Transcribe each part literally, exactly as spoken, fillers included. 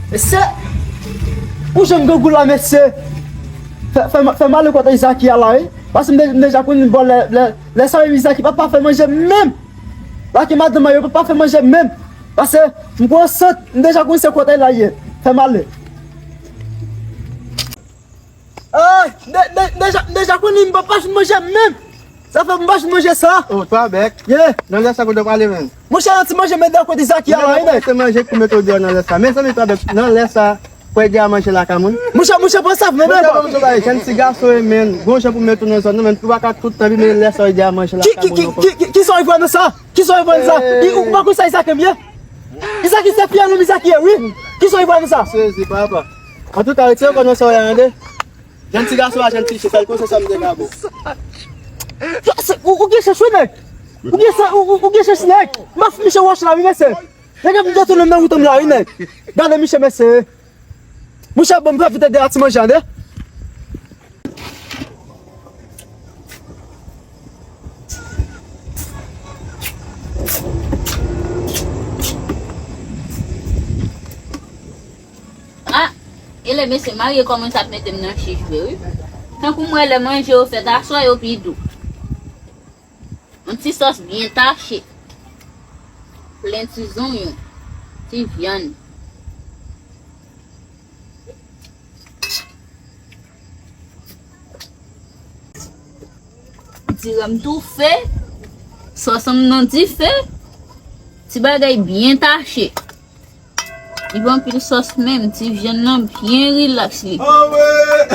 Mesye, ou jwenn grangou la, mesye. Fè, fè, fè m ale kote Izaki a la, wi. Paske m de-, m deja konn bò lè, lè, lè sa, wi, Izaki pa, pa fè manje menm. Laki madanm mwen yo pa, pa fè manje menm. Paske m pran sant, m deja konn se kote la ye. Fè m ale. Ah, m de-, de-, deja, deja konn li, m pa, pa fin manje menm. Sa fè m pa fin manje sa. Oh, Twabèk. Yeah. Nan lè sa kote w prale, menm? Monchè, yon ti manje, men de kote Izaki a la, wi, nèg. Mete manje pou mete w deyò nan lè sa. Mezanmi, Twabèk, nan lè sa, pou w ede a manje lakay moun. Monchè, monchè, pran sa, men, monchè, men, ban m di w bagay, jèn ti gason, e, men, gon jan pou mete w nan zòn nan, men, ou pa ka tout tan, men lè sa, w ede a manje lakay moun, non. Ki, ki, ki, ki, ki, kisa w vle nan sa? Kisa w vle nan sa? Eh. I, ou pa konn sa Izaki ye? Izaki se fiyèl, Izaki ye, wi. Kisa w vle nan sa? Sezi, papa. Antouka, retire kò w nan sa w ye a, tande. Jèn ti gason a, jèn ti fi, fè l konsa sa m te ka ba w. Sa, se, ou, ou gen chans, wi, nèg. Ou gen chans, ou, ou, ou gen chans, nèg. M ap fè misye wòch la, wi, mesye. Nèg ap detounen m nan wout m la, wi, nèg. Gade misye, mesye. Monchè, bon, m pral vin ede a ti manje, tande. Ah, e lè mesye marye kòmanse ap mete m nan chich vre, wi. Tankou m wè lè manje yo fèt aswè yo pi dou. Yon ti sòs byen tache. Plen ti zonyon, ti vyann. Diri m toufe, sòs m nan dife, ti bagay byen tache. Li pa anpil sòs menm, ti vyann nan byen rilaks li. Anmwey!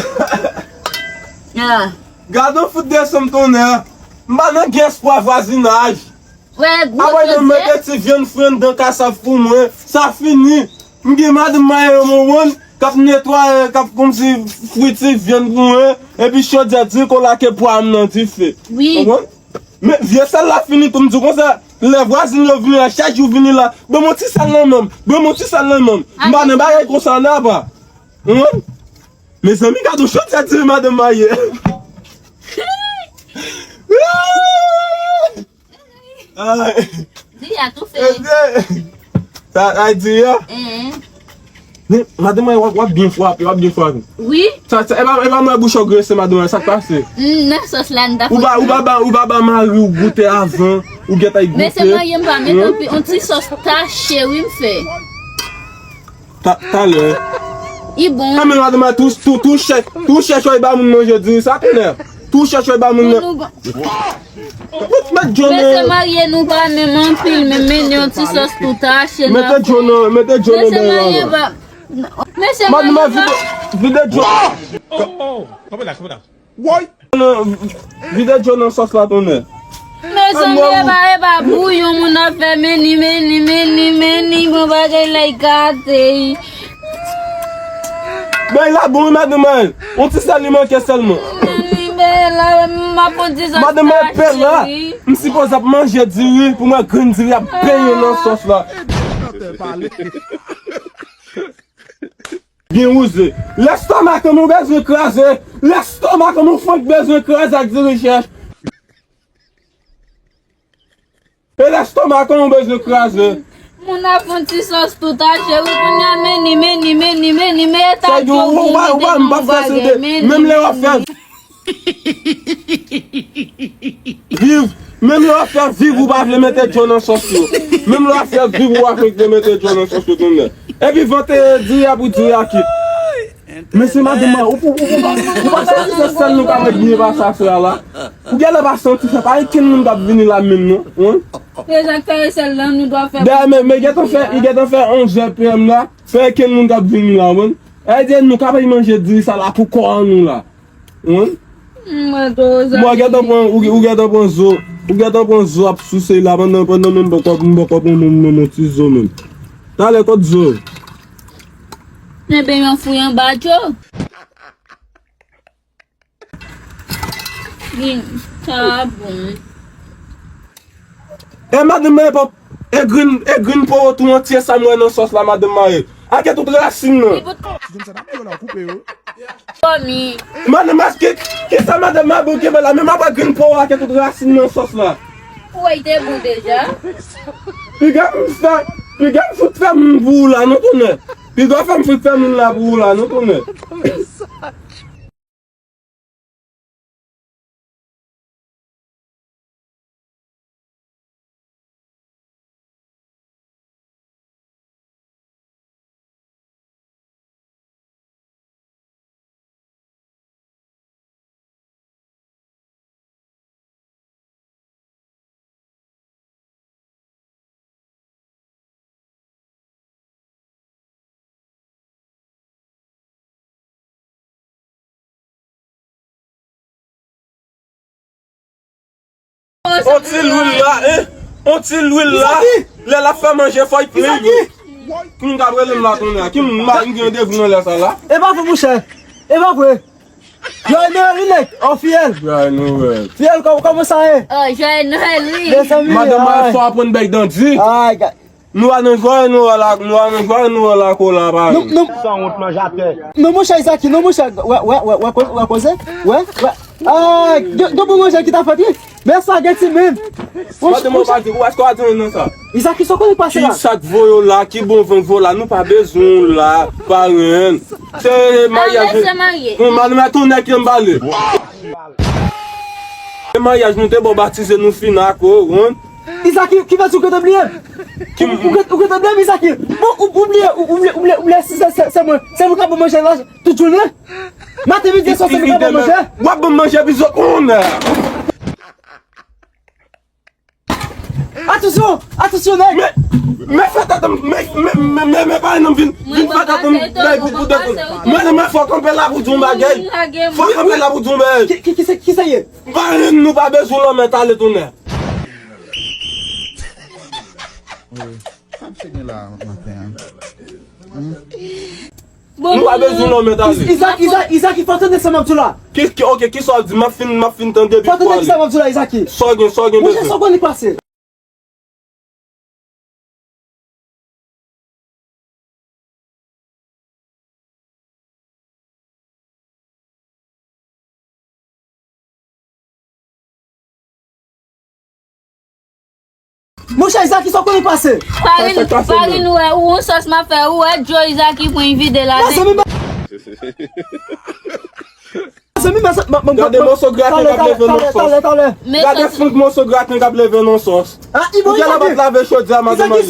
Ah. Gad on fout desann tonnè. M pa nan gen espwa vwazinaj. Wè, gwo tèt. Apre yo mete ti vyann fri anndan kasav pou mwen. Sa fini. M gen madanm marye yo, m konprann, k ap netwaye, k ap kòmsi fri ti vyann pou mwen. Epi chodyè di kolake pwa m nan dife. Wi. Konprann? Men vye sèl la fini tou, m di w konsa, lè vwazin yo vini la, chak jou vini la, ban m yon ti sèl nan men m, ban m yon ti sèl nan men m. M pa nan bagay konsa nan apa. Ou konprann? Mezanmi, gad on chodyè di madanm marye. Ay. Di a toufe. Ebyen, sa, sa di a. Hein. Men, madanm mwen, w ap, w ap byen frape, w ap byen frape. Wi. Sa, sa, e pa, e pa mwen bouch ou grese, madanm mwen, sa k pase? Mm, nan sòs la, n ta. Ou pa, ou pa ba, ou pa ba mari w goute avan, ou gentan goute. Men se mwen, m pa met anpil, on ti sòs tache, wi, m fè. Ta, talè. I bon. Ah, men madanm mwen, tou, tou, tou chèch, tou chèch, w ba moun manje diri, sa tonè. Tou chèch, w ba moun nan. Bon, nou bon. Mèt, mèt djò nan. Mesye marye nou pa menm anpil, men mennen yon ti sòs tou tache nan. Mete djò nan, mete djò nan. Mesye marye pa. Mesye marye pa. Vide, vide djò. Oh, oh, kanpe la, kanpe la. Woy! Vide djò nan sòs la, tonnè. Mezanmi, e pa, e pa bouyon moun ap fè, men ni, men ni, men ni, men ni, bon bagay la, i gate. Bay la bon, wi, madanm mwen. On ti sèl li manke sèlman. Madanm mwen pè la, m sipoze ap manje diri pou mwen grenn diri ap benyen nan sòs la. Byen wouze. Lèstomak an nou bezwen kraze. Lèstomak an nou fenk bezwen kraze ak diri chèch. E lèstomak an nou bezwen kraze. Moun ap fè yon ti sòs tou tache, wi, kounye a, men ni, men ni, men ni, men ni, men ta djò, ou pa, ou pa, m pa fè sante. Menm lè w ap fè viv, menm lè w ap fè viv, ou pa vle mete djò nan sòs yo. Menm lè w ap fè viv, ou pa vle mete djò nan sòs yo, tonnè. Epi vante diri a pou diri a kit. Mesye, madanm mwen, ou, ou, ou, ou pa, ou pa santi se sèl nou ka mèt byen pase aswè a la? Ou genlè pa santi sa, pa gen kenn moun k ap vini la menm non, wi. Se sa k fè sèl la, nou dwe fè. Dayè, men, men gentan fè, li gentan fè onz è P M la, pa gen kenn moun k ap vini la, wi. Sa vle di nou ka bay manje diri sa la pou kò an nou la. Wi. Mwen tou, ou gentan pran, ou, ou gentan pran zo, ou gentan pran zo ap souse la pandan, pandan menm poko, m poko pran menm, menm yon ti zo menm. Talè kot zo? Enben, yon fouy anba djò. Wi, sa bon. E madanm mwen, e grenn, e grenn powo tou antye sa m wè nan sòs la, madanm mwen. Ake tout rasin nan. Madanm mwen, ki, kisa madanm mwen ap kenbe la? Menm apre grenn powo ake tout rasin nan sòs la. Ou wè, li te bon deja. Piga m fè, piga m fout fè moun pou ou la, non, tonnè. Piga fè m fout fè moun la pou ou la, non, tonnè. On ti lwil la, hein? On ti lwil la. Lè l ap fè manje, fò l plen. Ki moun k ap rele m la kounye a? Ki moun m gen randevou nan lè sa la? E pa vre, monchè. E pa vre. Joyeux Noël, wi, nèg. Oh, fiyèl. Joyeux Noël. Fiyèl, kò-, kòman sa ye? Oh, Joyeux Noël, wi. Mezanmi, madanm, ay, fò aprann bèy dandi. Ay, ga- Nou a nan Joyeux Noël la, nou a nan Joyeux Noël la, kola, pa. Non, non. Sanwont, manje atè. Non, monchè Izaki, non, monchè. Wè, wè, wè, wè, koze, wè, koze. Wè, wè. Ah, gen, gen bon manje ki ta fèt, wi. Men espageti, menm. Mande mwen pa di, ou èske w a di nan sa? Izaki, sa w konnen k pase la? Ki sa k voye w la, ki bon van k voye w la, nou pa bezwen w la, parenn. Se maryaj. Bon, madanm, a ton nèg ki m pale. Se maryaj nou te bon batize, nou fin ak ou, wonn. Izaki, ki fè di w gentan bliye m? Ou, ou, ou gentan bliye m, Izaki? Bon, ou, ou bliye, ou, ou bliye, ou bliye, ou bliye si se, se, se mwen, se mwen k ap ban manje la tout jounen? Maten, midi, e swa, se mwen k ap ban manje? W ap ban manje, bizot, moun. Atansyon, atansyon, nèg. Men, men fè tèt m, men, men, men, men, men pa nan vin, vin fè tèt m, nèg, pou, pou de. Men, men fò kanpe la pou di yon bagay. Fò kanpe la pou di yon bagay. Ki, ki, ki se, ki se ye? Parenn, nou pa bezwen lanmè, tale tonnè. Sa misye gen la maten an? Nou pa bezwen lanmè, tale. Izaki, Izaki, Izaki, fò tande sa m ap di w la. Ki, ki, ok, ki sa w ap di? M ap fin, m ap fin tande epi pou ale. Fò tande ki sa m ap di w la, Izaki. Sa w gen, sa w gen bezwen? Monchè, sa w konnen k pase? Monchè Izaki, sa w konnen k pase? Parin, Parin, ou wè, ou yon sòs m ap fè, ou wè dlo Izaki pran vide la. Mezanmi, mezanmi, mezanmi, gade moso graten k ap leve nan sòs. Gade fank moso graten k ap leve nan sòs. Ou genlè pa t lave chodyè a, madanm Maye.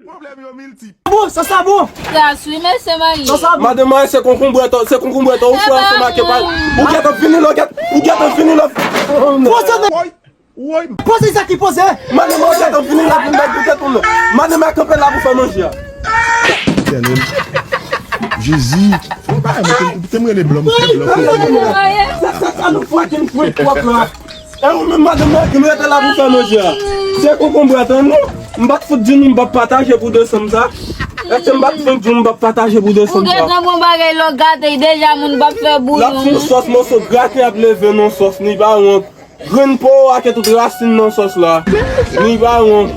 Pwoblèm yo miltip. Bon, sa, sa bon. Kras, wi, mesye Maye. Sa, sa bon. Madanm Maye, se konkonbrèt, se konkonbrèt ou fè ansanm ak pa. Ou gentan fini lò, ou gentan fini lò. Poze, poze, Izaki, poze. Madanm Maye, ou gentan fini lò, pou nèg ou gentan. Madanm Maye kanpe la pou fè manje a. Jezi. Ou pa mete, te m rele blan, mete blan. Sa, sa, sa, nou fucking freak, fuck la. E ou menm, madanm nan, ki rete la pou fè manje a? Se konkonbrèt an nou. M pa t fout di nou m p ap pataje pou desanm sa. Èske m pa t fout di nou m p ap pataje pou desanm sa? Ou gentan gon bagay lò gate deja, moun p ap fè bouyon. L ap fè sòs, moso graten ap leve nan sòs, ni pa wont. Grenn po a ke tout rasin nan sòs la. Ni pa wont.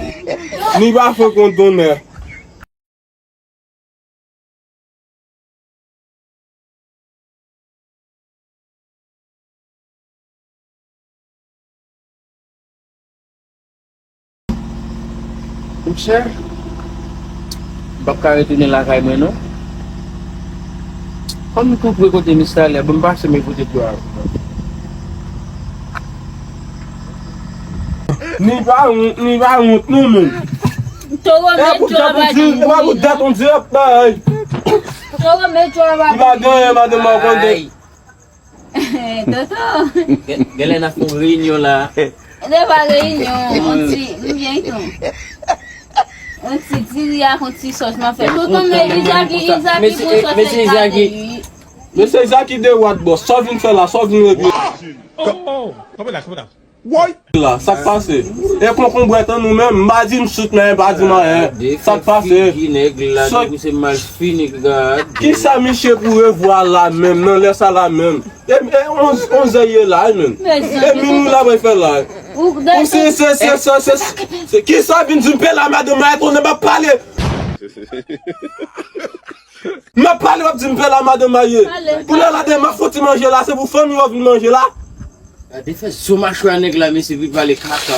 Ni pa fè kondonè. Monchè, m p ap ka retounen lakay mwen non. Kòm m tou pre kote Miss Talè, ban m pase men kote dlo a. Ni pa wont, ni pa wont non, menm. Toro, men dlo a pa gen bri non. Toro, men dlo a pa gen bri. Li pa gen anyen, madanm, w ap konn. Toto. Gen, genlè n ap fè yon reyinyon la. Se pa reyinyon, yon ti, m byen tou. Yon ti diri ak yon ti sòs m ap fè. Toto, men Izaki, Izaki, bon sòs la gate, wi. Mesye Izaki de wat bò, sa w vin fè la, sa w vin regle. Oh, oh, kanpe la, kanpe la. Woy! La, sa k pase? E konkonbrèt an nou menm, m pa di m sout men, m pa di m anyen. Sa k pase? Figi nèg la, depi se malfini, gade. Kisa misye pou revwa la menm, nan lè sa la menm? E, e, onz, onz è ye la, menm. E minwi la, mwen fè la. Ou se, se, se, se, se, se, kisa vin di m pe la, madanm, mwen tounen, m ap pale. M ap pale, w ap di m pè la madanm Maye. Kounye a la, demen m ap fouti manje la, se pou fanmi w vin manje la. Gade fè zo machwè a nèg la, mesye, vin pale kaka.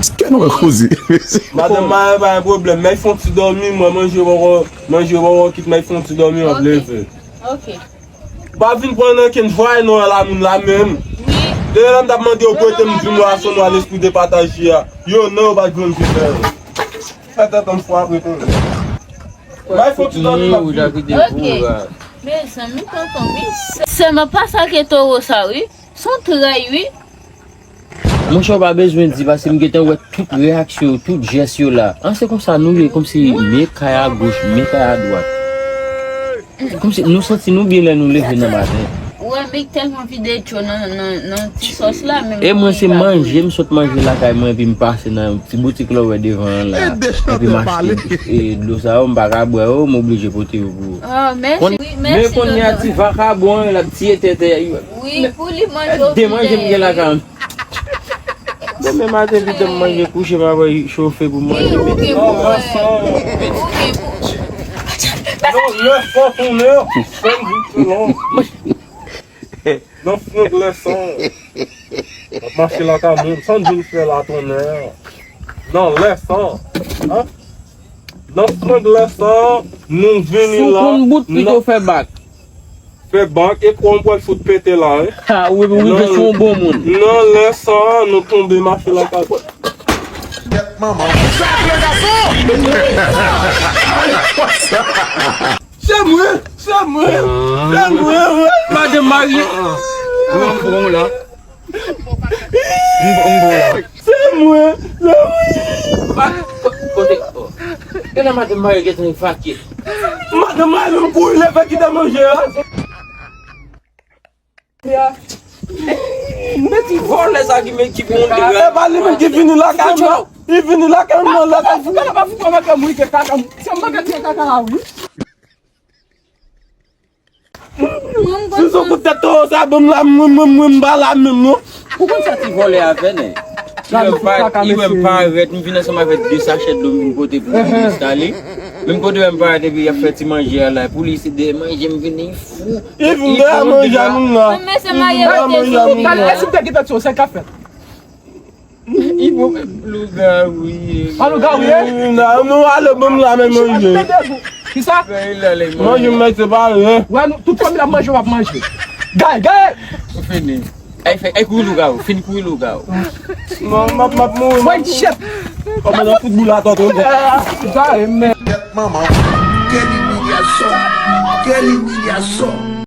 Kè nou wè koze. Madanm Maya pa gen pwoblèm, men fè yon ti dòmi, mwen manje poko, manje poko kit, men fè yon ti dòmi, m ap leve. Ok. Pa vin pran nan kenn vway non la moun la menm. Wi. Depi lè m t ap mande yo prete m di m la son nwa lespri de pataje a. Yo non, yo pa t jwenn ki fè. Fè tèt ann fwa apre konnen. Bay fon ti dòmi m ap vini. Ok. Mezanmi tonton, wi. Sèlman pa sa ke towo sa wi. Son tray wi. Monchè, w pa bezwen di, paske m gentan wè tout reyaksyon yo, tout jès yo la. An, se konsa nou ye, kòmsi men kay a goch, men kay a dwat. Kòmsi nou santi nou byen lè nou leve nan maten. Ou wè, men tèlman vide djo nan, nan, nan ti sòs la, menm. E mwen, se manje, m sot manje lakay mwen, epi m pase nan ti boutik la w wè devan an la. Epi m achte, e, dlo sa yo, m pa ka bwè yo, m oblije pote yo pou ou. Ah, mèsi, wi, mèsi, men kounye a, ti vakabon an, l ap tiye tètè. Wi, pou li manje. De manje m gen lakay. Demen maten pita m manje kouche m ap chofe pou manje. Ou gen pou wè. Ou gen pou. Non, lè san tounen. San di selon. Nan front lè san. M ap mache lakay moun. San di l fè la tonnè. Nan lè san. Hein? Nan front lè san, nou vini la. Sou konn bout pito fè bak. Fè bak e kwa m pral fout pete la, wi. Ha, ou rive sou yon bon moun. Nan lè sa, nou tonbe mache lakay. Tèt manman. Se mwen, se mwen, se mwen, wi. Madanm marye. Mwen pran w la. M, m bon la. Se mwen, se mwen. Ah, ko-, kote, oh. Gade madanm marye gentan evakye. Madanm marye menm kouri leve kite manje a. Men ti vòlè sa ki men ki bon. E pa li menm ki vini lakay mwen. Li vini lakay mwen lakay. Fouka la pa fouka lakay mwen ke kaka. Se mwen ki kaka la wi. Si se kout tèt towo sa ban m la, mwen, mwen, mwen, m pa la menm non. Ou konn sa ti vòlè a fè, nen? Li wè m pa, li wè m parèt, m vin ansanm avèk de sachè dlo m vin pote pou li instale. Menm kote wè m parèt epi y ap fè ti manje a la, pou li se de manje m vin li fou. Li vin de manje a moun la. Li vin de manje a moun la. Eske w te gentan di w se k ap fèt? Lougarou ye. A lougarou ye? Non, nou ale ban m la men manje. Kisa? Manje m mèt se pa ren. Wè nou tout fanmi la manje w ap manje. Gay, gay. Ou fini. Ay fè, ay kouri lougarou, fin kouri lougarou. M ap, m ap mouri. Mwen chet. Kòman nan fout boul atò tonton. Gay men. Tèt manman. Quelle humiliation. Quelle humiliation.